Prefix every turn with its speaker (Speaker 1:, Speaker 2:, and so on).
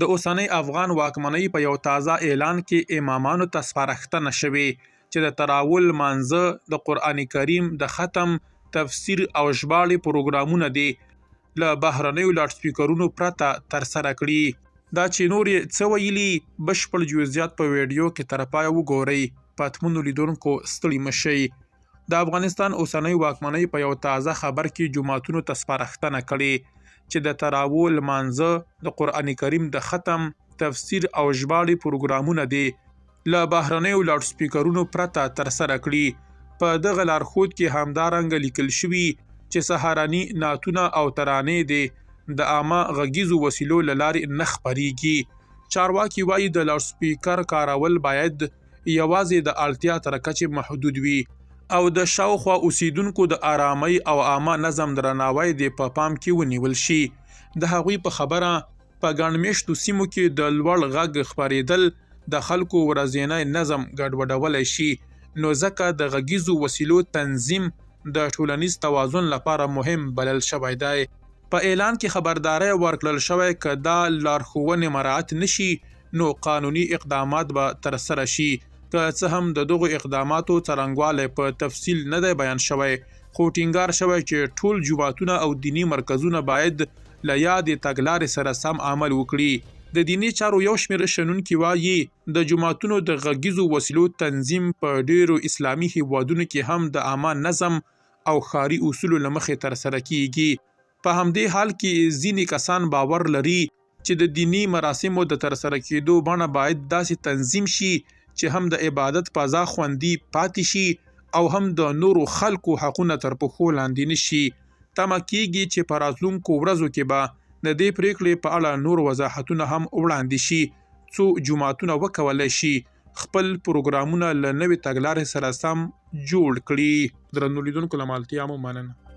Speaker 1: د اوسنۍ افغان واکمنۍ په یو تازه اعلان کې امامانو ته سپارښتنه شوې چې د تراوو لمانځه، د قرآن کریم د ختم، تفسیر او ژباړې پروګرامونه دې له بهرنیو لاډسپیکرونو پرته ترسره کړي. دا چې نور یې څه ویلي، بشپړ جزیات په ویډیو کې تر پایه وګورئ. پتمنو لیدونکو ستړي مه شئ. د افغانستان اوسنۍ واکمنۍ په یو تازه خبر کې جوماتونو ته سپارښتنه کړې چې د تراوو لمانځه، د قرآن کریم د ختم، تفسیر او ژباړې پروګرامونه دې له بهرنیو لاډسپیکرونو پرته ترسره کړي. په دغه لارښود کې همدارنګه لیکل شوي چې سهارني نعتونه او ترانې دې د عامه غږیزو وسیلو له لارې نه خپریږي. چارواکي وايي، د لاډسپیکر کارول باید یوازې د اړتیا تر کچې محدود وي او د شاوخوا اوسېدونکو د ارامۍ او عامه نظم درناوی دې په پام کې ونیول شي. د هغوی په خبره، په ګڼ مېشتو سیمو کې د لوړ غږ خپرېدل د خلکو ورځنی نظم ګډوډولی شي، نو ځکه د غږیزو وسیلو تنظیم د ټولنیز توازن لپاره مهم بلل شوی دی. په اعلان کې خبرداری ورکړل شوی، که دا لارښوونې مراعت نه شي، نو قانوني اقدامات به ترسره شي. که څه هم د دغو اقداماتو څرنګوالی په تفصیل نه دی بیان شوی، خو ټینګار شوی چې ټول جوماتونه او دیني مرکزونه باید له یادې تګلارې سره سم عمل وکړي. د دیني چارو یو شمېر شنونکي وايي، د جوماتونو د غږیزو وسیلو تنظیم په ډېرو اسلامي هېوادونو کې هم د عامه نظم او ښاري اصولو له مخې ترسره کېږي. په همدې حال کې ځینې کسان باور لري چې د دیني مراسمو د ترسره کېدو بڼه باید داسې تنظیم شي چې هم د عبادت فضا خوندي پاتې شي او هم د نورو خلکو حقونه تر پښو لاندې نه شي. تمه کېږي چې په راتلونکو ورځو کې به د دې پرېکړې په اړه نور وضاحتونه هم وړاندې شي، څو جوماتونه وکولای شي خپل پروګرامونه له نوې تګلارې سره سم جوړ کړي. درنو لیدونکو له مالتیا مو مننه.